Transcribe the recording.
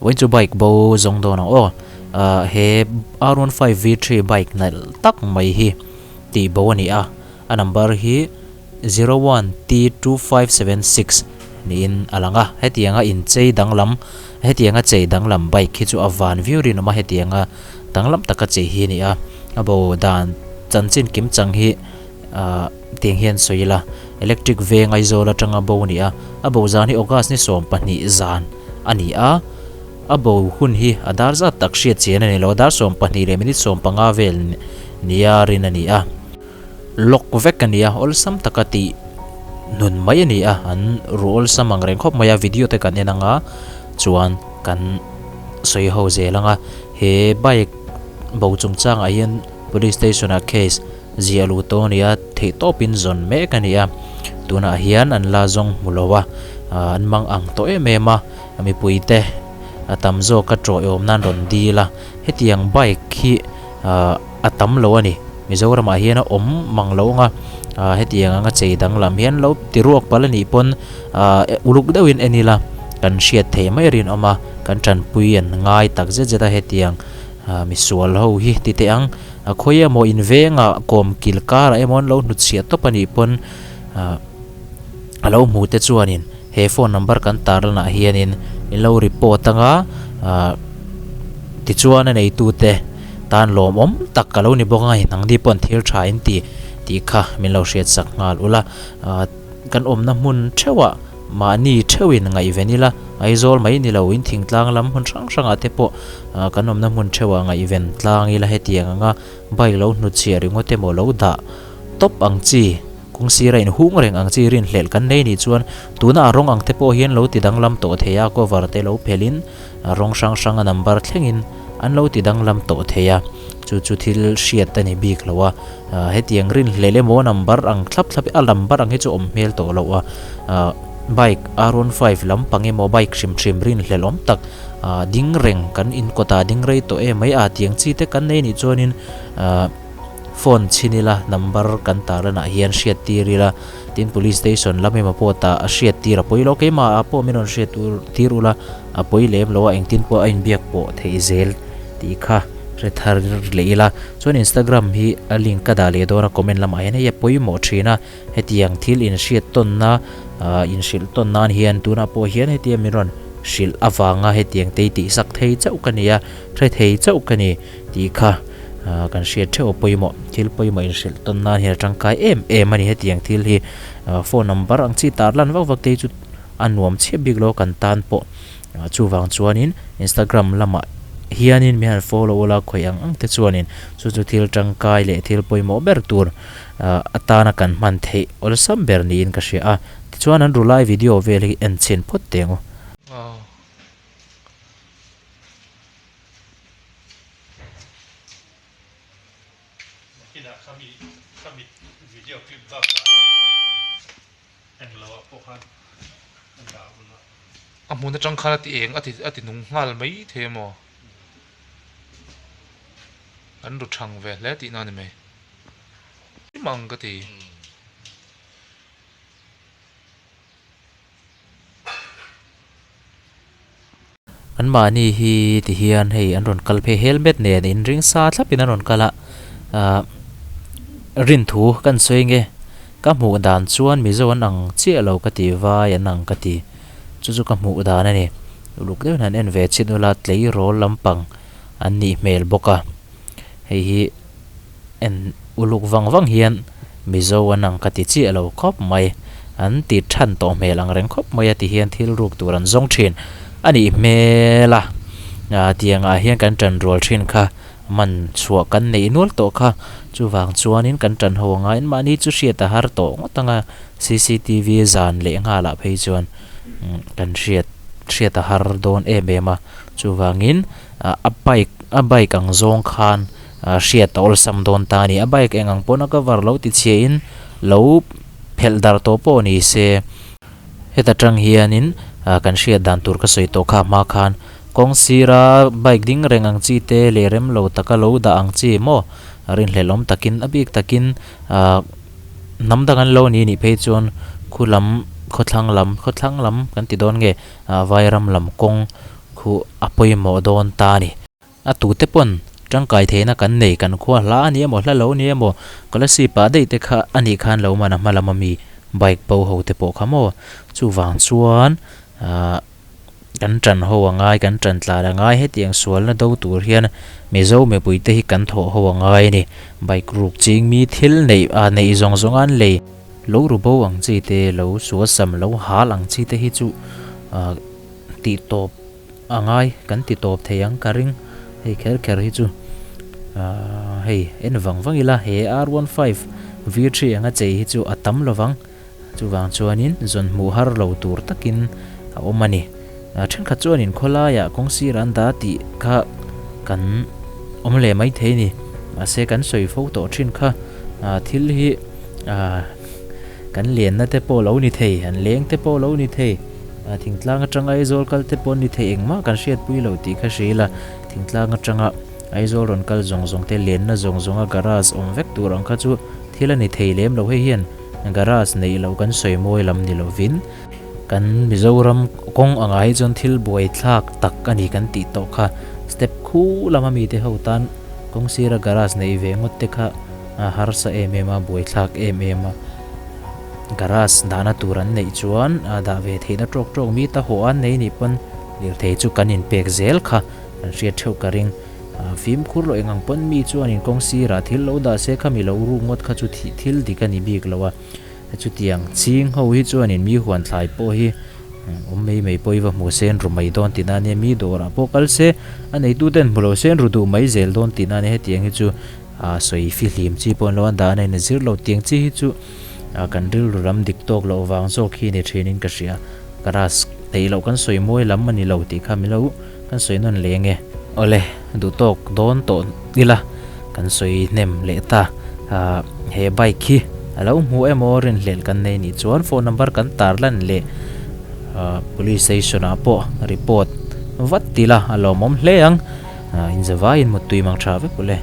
Vawiin chu bike bo zawng dawn ang aw. Ahh he R one five V three bike nalh tak mai hi tih bo a ni a, a number hi zero one T two five seven six niin a lang a. Hetianga inchei danglam hetianga chei danglam bike hi chu a van viau rinawm a, hetianga danglam taka chei hi a ni a. A bo dan chanchin kim chang hi ahh tiang hian sawi ila electric veng Aizawl atanga bo a ni a, a bo zan hi August ni 12 zan a ni a, a bo hun hi a dar zat tak hriat chian a ni lo, dar 12 leh minute 15 vel nia rin a ni a, lock vek a ni a, awlsam taka tih nun mai a ni a, an ruh awlsam ang reng khawp mai a, video te kan en anga chuan kan sawi ho zel anga, he bike bo chungchangah hian police station ah case Ziah luh tawh a ni a, theih tawpin zawn mek a ni a, tunah hian an la zawng hmu lo a, an mang ang tawh em em a, mipuite a tam zawk a tawihawm nan rawn dil a, hetiang bike hi a tam lo a ni, Mizoramah hian a awm mang lo ang a, hetiang anga chei danglam hian lo ti ruak palh a nih pawn uluk deuhin en ila kan hriat theih mai rinawm a, kan tanpui an ngai tak zet zet a hetiang misual ho hi ti teh ang. A khawi emaw in vengah kawm kil karah emaw an lo hnutchhiah tawp a nih pawn ah a lo hmu te chuanin he phone number kan tar lanah hianin in lo report anga ah tichuan a neitu te tan lawmawm tak a lo ni bawk anga hei hnangdi pawn thil tha in ti tih kha min lo hriat sak nghal ula ah kan awmna hmun theuhah mahni theuhin ngaihven ila Aizawl mai ni lo in thingtlang lam hmun hrang hrangah te pawh ah kan awmna hmun theuhah ngaihven tlang ila hetiang anga bike lo hnutchhiah ringawt emaw lo dah tawp ang chi kawng sira inhung reng ang chi rinhlelh kan nei nih chuan tuna a rawng ang te pawh hian lo ti danglam tawh thei a cover te lo phelhin a rawng hrang hrang a number thlengin an lo ti danglam tawh thei a chu chu thil hriat a ni bik lo a ah hetiang rinhlelh emaw number ang thlap thlap a number ang hi chu awm hmel tawh loh a ah. Bike R one five lampang emaw bike hrim hrim rinhlelh awm tak ah ding reng kan in kawtah ding rei tawh em mai a tiang chi te kan nei nih chuanin ah phone chhin ila number kan tar lanah hian hriat tir ila tin police station lam emaw pawh tah a hriat tir a pawi lo keimah ah pawh min rawn hriat tur tir ula a pawi lem lo a engtin pawh a inbiak pawh theih zel tih kha hre thar leh ila chuan Instagram hi a link ka dah leh dawn a comment lamah hian hei a pawimawh thin a. Hetiang thil inhriat tawnna inhrilh tawn nan hian tunah pawh hian hetia min rawn hrilh avanga hetiang te hi tihsak thei chauh ka ni a, hre thei chauh ka ni tih kha kan hriat theuh a pawimawh. Thil pawimawh inhrilh tawn nan hian a tangkai em em a ni hetiang thil hi. Phone number ang chi tar lan vak vak te hi chu a nuam chhiat bik lo kan tan pawh. Chuvang chuanin Instagram lamah hianin min han follow ula khawih ang ang te chuanin chu chu thil tangkai leh thil pawimawh ber tur atana kan hman theih awlsam ber niin ka hria a, tichuan an rulai video vel hi en chhin phawt teh ang u. A hmun atang khan a ti eng a ti nung nghal mai thei emaw an ru thang ve hle tihna a ni mai. Mang ka ti. An mahni hi ti hian hei an rawn kal phei helmet nen in ring sa thlap in an rawn kal a ah rin thu kan sawi nge ka hmuh dan chuan mizo an ang chiah lo ka ti vai an ang ka ti chu chu ka hmuh dan a ni uluk deuhin han en ve chin ula tleirawl lampang an nih hmel bawk a hei hi. En uluk vang vang hian Mizo an ang ka ti chiah lo khawp mai. An ti than tawh hmel ang reng khawp mai a ti hian thil ruk tur an zawng thin a nih hmel a. Tiangah hian kan tan rual thin kha man chhuah kan neih nual tawh kha. Chuvang chuanin kan tan ho anga engmahni chu hriat a har tawh ngawt ang a. Cctv zan leh nghalah phei chuan kan hriat hriat a har dawn em em a. Chuvangin a bike a bike ang zawng khan. Hriat a awlsam dawn ta a ni. A bike eng ang pawn a cover lo ti chhia in lo phelh darh tawh pawh ni se. Heta tang hianin kan hriat dan tur ka sawi tawh kha hma khan kawng sira bike ding reng ang chi te leh rem lo taka lo dah ang chi maw rinhlelh awm takin a bik takin hnam dang an lo ni nih phei chuan khu lam khawthlang lam khawthlang lam kan ti dawn nge vairam lam kawng. Khu a pawimawh dawn ta a ni. A tute pawn tangkai theihna kan nei kan khua hla a ni emaw hla lo a ni emaw Kolasib ah daih te kha a nih khan lo man a hma lam ami bike bo ho te pawh kha maw chuvang chuan ahh kan tan ho a ngai kan tan tlan a ngai hetiang sualna do tur hian Mizo mipui te hi kan thawh ho a ngai a ni bike ruk ching mi thil neih ah neih zawng zawng a an lei lo ru bo ang chi te lo suasam lo hal ang chi te hi chu ahh tih tawp a ngai kan ti tawp thei ang ka ring hei kher kher hi chu ahh hei en vang vang ila he R one five V three anga chei hi chu a tam lovang chuvang chuanin zawn hmuh har lo tur takin a awm a ni ah thenkhat chuanin khawlaiah kawng sirah an dah tih kha kan awm leh mai thei a ni mahse kan sawi fo tawh thin kha ah thil hi ah kan lenna te pawh lo ni thei an leng te pawh lo ni thei. Thingtlang atanga Aizawl kal te pawh ni thei engmah kan hriatpui lo tih kha hria ila, thingtlang atanga Aizawl rawn kal zawng zawng te lenna zawng zawnga garage awm vek tur ang kha chu thil a ni thei lem lo. Hei hian garage neih loh kan sawi mawi lam ni lovin kan Mizoram kawng angah hi chuan thil buaithlak tak a ni kan tih tawh kha. Step khu lama mite ho tan kawng sira garage neih ve ngawt te kha a harsa em em a, buaithlak em em a. Garage dahna tur an neih chuan dah ve theihna tawk tawk mi ta haw an nei nih pawn lirthei chu kan inpek zel kha kan hriat theuh ka ring. Fimkhur loh eng ang pawn mi chuanin kawng sirah thil lo dah se kha mi lo ruk ngawt kha chu thih thil dik a ni bik lo a. Chutiang ching ho hi chuanin mi huan thlai pawh hi awm mai mai pawh i va hmu sen ru mai dawn tihna a nia, mi dawrah pawh kal se a neituten hmu lo sen ru duh mai zel dawn tihna a nia, hetiang hi chu sawi fihlim chi pawh an lo an dah a nia, in zir lo tiang chi hi chu. Kan rilru lam dik tawk loh vang zawk hi ni thinin ka hria. Garage neih loh kan sawi mawi lam a ni lo tih kha milo kan sawi nawn leh nge. Awle, duh tawk dawn tawh ila kan sawi hnem leh ta. He bike hi a lo hmu emaw rinhlelh kan nei nih chuan phone number kan tarlan leh police station ah pawh report vat ila a lawmawm hle ang. Inzavaiin muttui mang tha vek ule.